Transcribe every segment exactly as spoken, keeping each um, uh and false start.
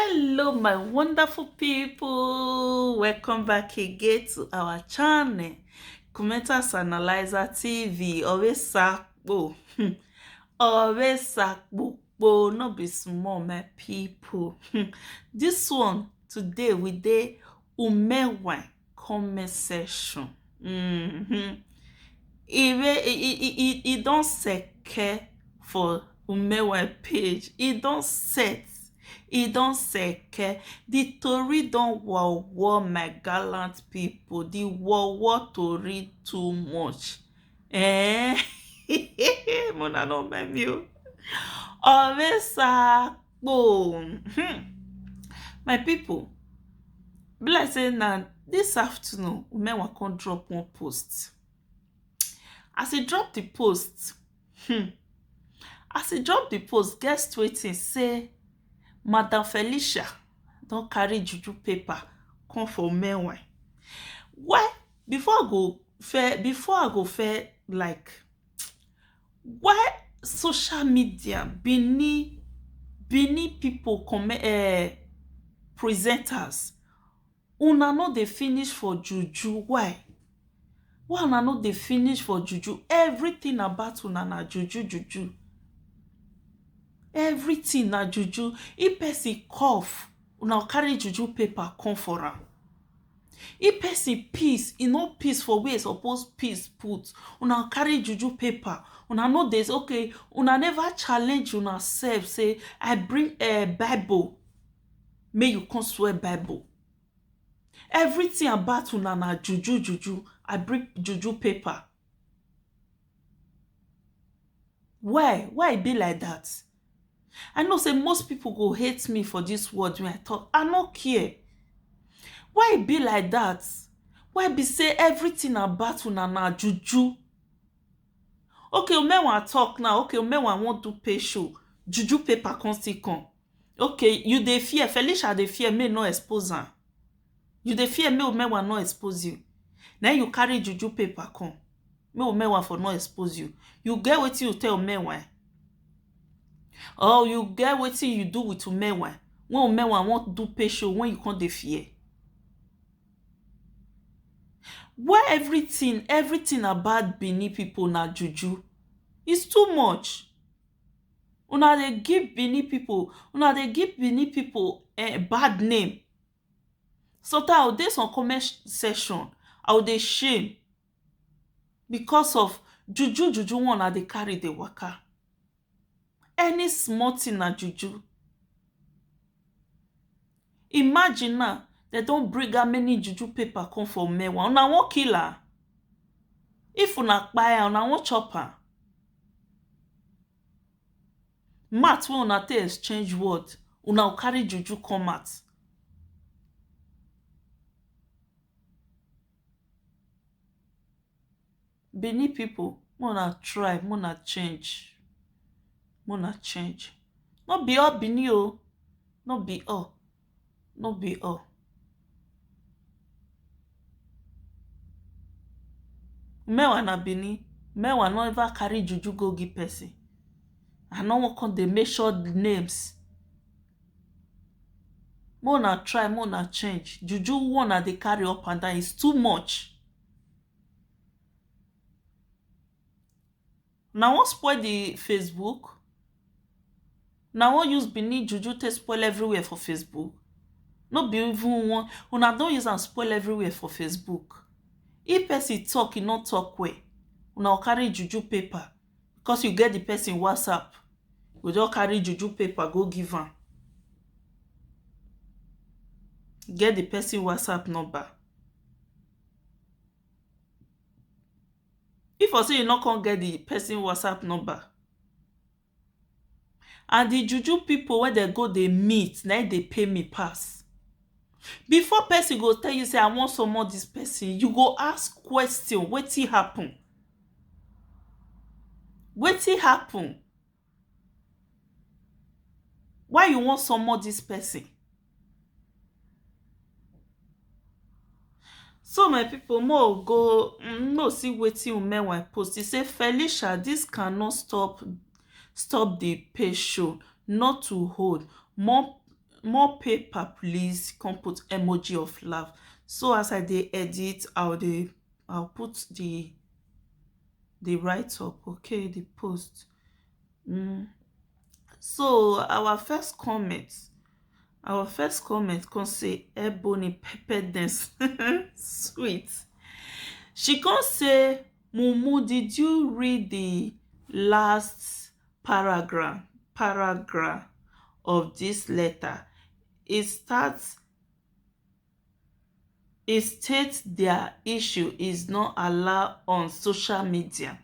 Hello, my wonderful people. Welcome back again to our channel, Commentators Analyzer T V. Always sakpo. Always sakpo. No be small, my people. This one today, we dey Umewan comment section. Mm-hmm. E, re- e, e, e, e, e don seke for Umewan page. E don set. E don seke. The tori don war war, my gallant people. The war war tori too much. Eh? Mona no memi o. Always sakpo. Hmm. My people, be like say na this afternoon, Umewan come drop one post. As e drop the post, hmm, as e drop the post, guess wetin? Say Madam Felicia don carry juju paper come for Umewan. Why? Before I go fair, before I go fair, like, why social media, Benin, Benin people, come, eh, presenters, una no dey finish for juju? Why? Why una no dey finish for juju? Everything about una na juju, juju. Everything na juju. If person cough, una carry juju paper come for am. If person piss, e no piss for where e suppose piss put, una carry juju paper. Una no dey, okay, una never challenge una sef say, "I bring, eh, Bible, make you come swear Bible." Everything about una na juju, juju. "I bring juju paper." Why? Why e be like that? I know say most people go hate me for this word wey I talk. I no care. Why e be like that? Why be say everything about una na juju? Okay, Umewan talk now. Okay, Umewan wan do pay show. Juju paper come still come. Okay, you dey fear, Felicia dey fear make no expose am. You dey fear make Umewan no expose you. Na you carry juju paper come. Make Umewan for no expose you. You get wetin you tell Umewan? Or you get wetin you do with Umewan? When Umewan wan do pay show, when you come dey fear? Why everything, everything about Benin people na juju? It's too much. Una dey give Benin people, una dey give Benin people, eh, bad name. So tey I dey some comment sh- section, I dey shame because of juju, juju one I dey carry dey waka. Any small thing na juju. Imagine now, dem don bring how many juju paper come for Umewan. Una wan kill am? If una kpai am, una wan chop am? Mouth wey una take exchange word, una go carry juju come out. Benin people, make una try, make una change. Make una change. No be all Benin o. No be all. No be all. Umewan na Benin. Umewan no ever carry juju go give person. I no wan come dey make sure the names. Make una try, make una change. Juju wey una dey carry up and down is too much. Una wan spoil the Facebook? Una wan use Benin juju take spoil everywhere for Facebook? No be even one, una don use am spoil everywhere for Facebook. If person talk, e no talk well, una go carry juju paper. Because you get the person WhatsApp, you go just carry juju paper go give am. Get the person WhatsApp number. If I say you no come get the person WhatsApp number, and the juju people wey dem go dey meet, na im dey pay me pass. Before person go tell you say, "I wan summon this person," you go ask question, "Wetin happen? Wetin happen? Why you wan summon this person?" So, my people, mo go, mm, no, see wetin Umewan post. He say, "Felicia, this cannot stop, stop the pay show. Not to hold. More, More paper, please. Come put emoji of laugh. So as I dey edit, I'll dey I'll put the the write up, okay, the post. Mm. So our first comment, our first comment come say Ebony pepper dance sweet. She come say, Mumu, did you read the last paragraph paragraph of this letter? It starts, it states their issue is not allowed on social media.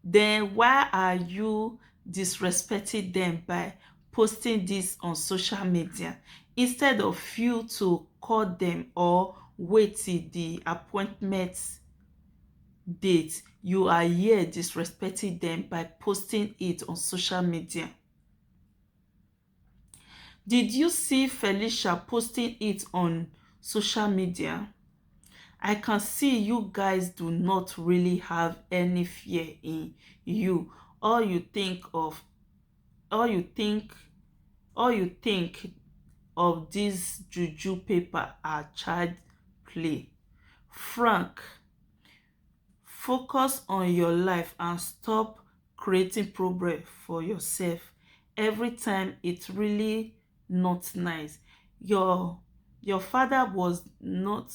Then why are you disrespecting them by posting this on social media? Instead of you to call them or wait till the appointment date, you are here disrespecting them by posting it on social media. Did you see Felicia posting it on social media? I can see you guys do not really have any fear in you. All you think of, all you think, all you think of this juju paper are child play. Frank, focus on your life and stop creating problem for yourself. Every time, it's really not nice. Your your father was not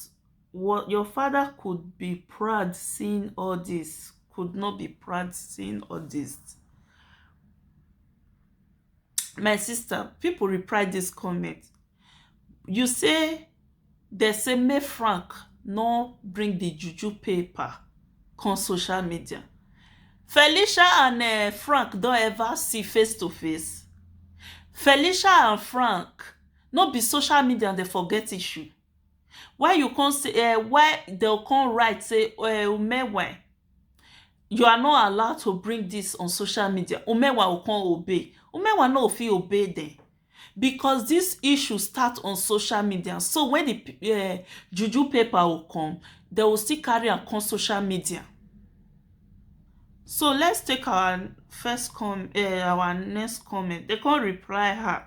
what your father could be proud seeing all this, could not be proud seeing all this. My sister, people reply this comment. You say they say make Frank no bring the juju paper come social media. Felicia and uh, Frank don't ever see face to face. Felicia and Frank no be social media they forget issue. Why you can't say uh, why they'll come write say uh, Umewe, you are not allowed to bring this on social media. Umewa will come obey. Umewa no fit obey them because this issue start on social media. So when the uh, juju paper will come, they will still carry and come social media. So let's take our first com uh, our next comment. They can't reply her.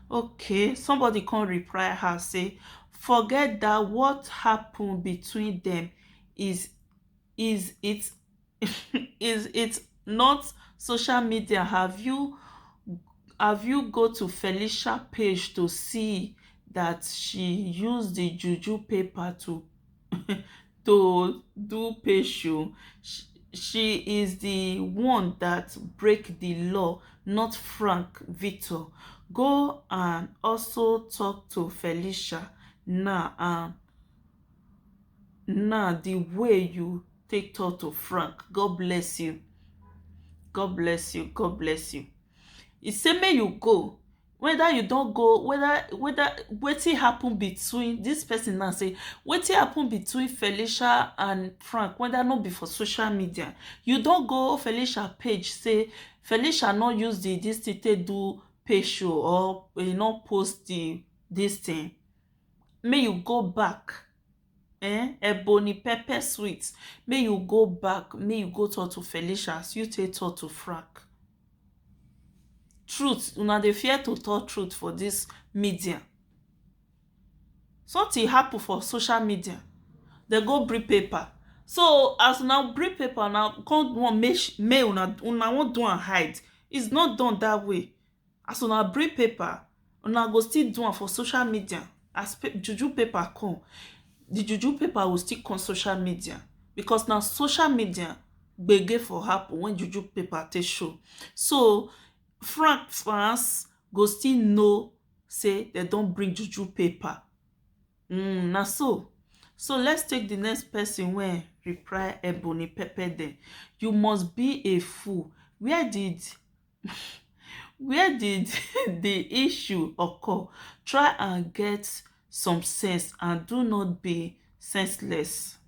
Okay, somebody can't reply her. Say, forget that. What happened between them is is it is it not social media? Have you have you go to Felicia page to see that she used the juju paper to to do page show? She, she is the one that break the law, not Frank Victor. Go and also talk to Felicia now and now the way you take talk to Frank. God bless you. God bless you. God bless you. He say make you go. Whether you don't go, whether whether wetin happen between this person now say wetin happen between Felicia and Frank, whether not be for social media, you don't go Felicia page say Felicia not use the this thing take do page show or you not post the this thing. May you go back eh Ebony pepper sweet, may you go back, may you go talk to Felicia as you take talk to Frank. Truth, una dey fear to talk truth for this media. Something happen for social media, they go bring paper. So as una bring paper, una come wan make make una una wan do and hide. It's not done that way. As una bring paper, una go still do am for social media. As juju paper come, the juju paper will still come social media because na social media gbege for happen when juju paper take show. So Frank fans go still know say dem don bring juju paper. Mm, na so. So let's take the next person wey reply Ebony Pepper dem. You must be a fool. Where did where did the issue occur? Try and get some sense and do not be senseless.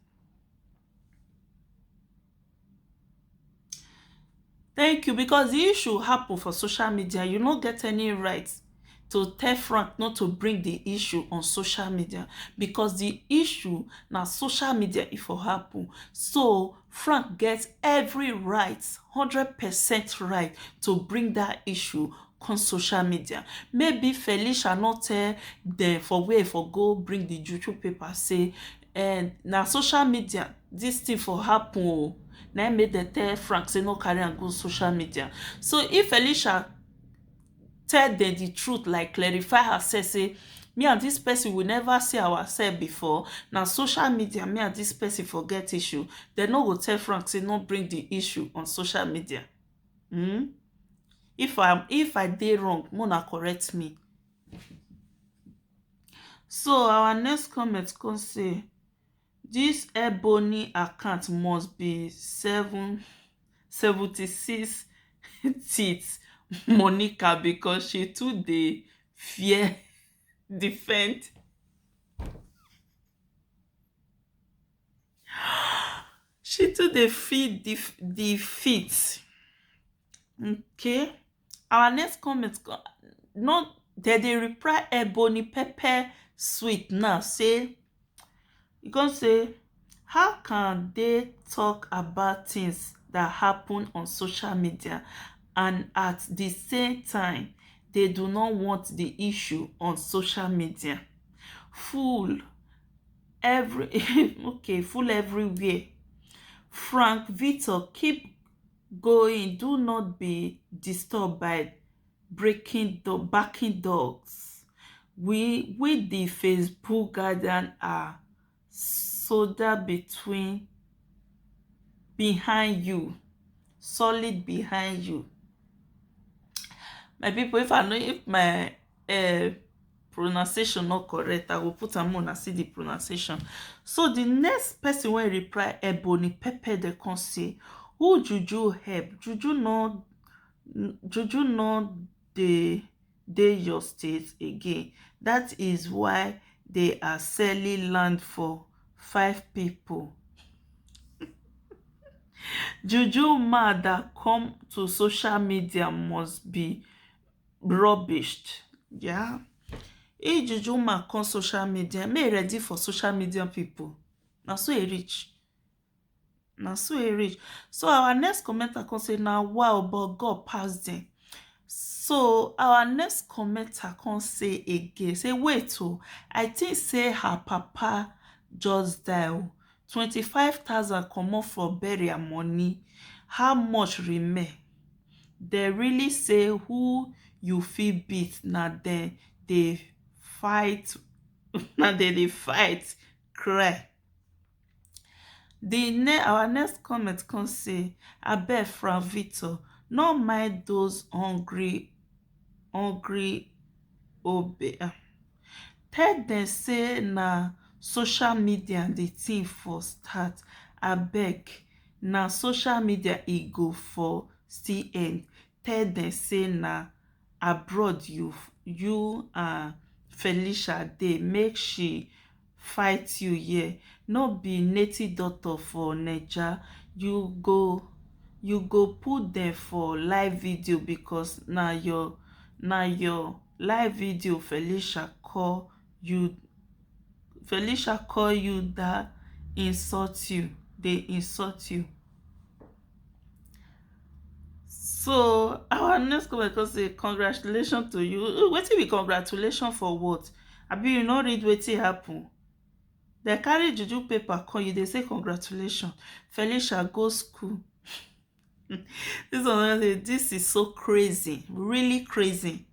Thank you, because the issue happen for social media. You no get any right to tell Frank not to bring the issue on social media because the issue na social media e for happen. So Frank get every right, hundred percent right to bring that issue come social media. Maybe Felicia no tell dem for where for go bring the juju paper say, eh, na social media this thing for happen o. Na im make dem tell Frank say no carry am go social media. So if Felicia tell dem the truth, like clarify herself say, me and this person will never see ourselves before, na social media me and this person for get issue, dem no go tell Frank say no bring the issue on social media. Hmm? If I if I dey wrong, make una correct me. So our next comment come say, this Ebony account must be seven seventy six teeth Monica, because she too dey fear defend she too dey feed the the feet. Okay, our next comment co- no, dem dey reply Ebony Pepper Sweet now say, e come say, how can they talk about things that happen on social media and at the same time they do not want the issue on social media? Fool every okay, fool everywhere. Frank Victor, keep going, do not be disturbed by breaking the barking dogs. We with the Facebook garden are soldier between behind you, solid behind you. My people, if I know if my uh, pronunciation not correct, I will put am on and see the pronunciation. So the next person when reply Ebony Pepper, they can say, who juju help? Juju no, juju no dey dey your state again. That is why they are selling land for five people. Juju man that come to social media must be rubbished. Yeah. If juju man come social media, may ready for social media people. Now so he reach. Now so he reach. So our next commenter come say, now wow, but God pass them. So our next commenter come say again, say, wait, oh, I think say her papa just die, oh. Twenty-five thousand comot for burial money. How much remain? They really say who you feel beat, na dem dey fight, na dem dey fight, cry. The ne our next comment come say, abeg, Frank Victor, no mind those hungry hungry obe ah. Tell dem say na social media the thing for start. Abeg, na social media e go for still end. Tell dem say na abroad you you and Felicia dey, make she fight you here. No be native doctor for Naija. You go you go put dem for live video because na your na your live video Felicia call you Felicia call you that insult you dey insult you. So our next comment come say, congratulations to you. Uh, wetin be congratulations for what? Abi you no read wetin happen? Dem carry juju paper come, you dey say congratulations. Felicia go school. This one wey say, this is so crazy, really crazy,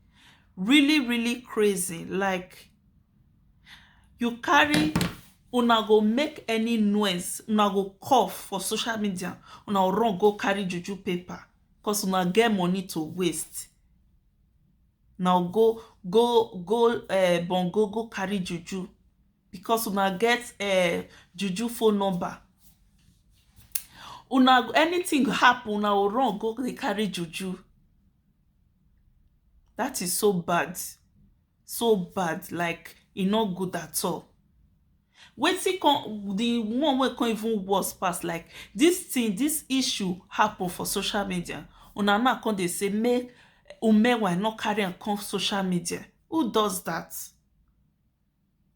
really really crazy. Like you carry una go make any noise, una go cough for social media, una go run go carry juju paper because una get money to waste. Now go go go uh, bongo go carry juju because una get uh, juju phone number. Una anything happen, una go run go dey carry juju. That is so bad, so bad, like e no good at all. Wetin come the one wey come even worse pass, like this thing, this issue happen for social media, una now come dey say make Umewa no carry am come social media. Who does that?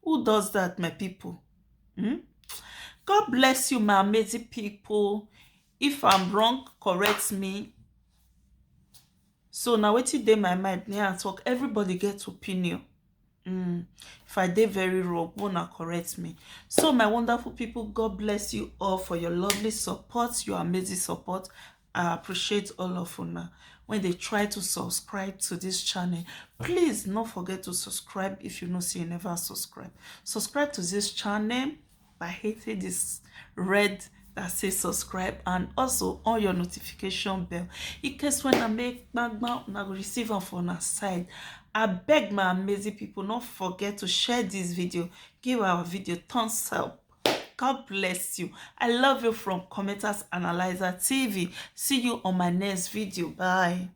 Who does that, my people? Hmm? God bless you, my amazing people. If I'm wrong, correct me. So now wetin dey my mind, na I talk. Everybody get opinion. Mm, if I dey very wrong, una correct me. So my wonderful people, God bless you all for your lovely support, your amazing support. I appreciate all of una when they try to subscribe to this channel. Please no forget to subscribe if you know say you never subscribe. Subscribe to this channel by hitting this red that says subscribe and also on your notification bell in case when I make bang bang, una go receive am for una side. I beg my amazing people, not forget to share this video, give our video thumbs up. God bless you. I love you from Commenters Analyzer T V. See you on my next video. Bye.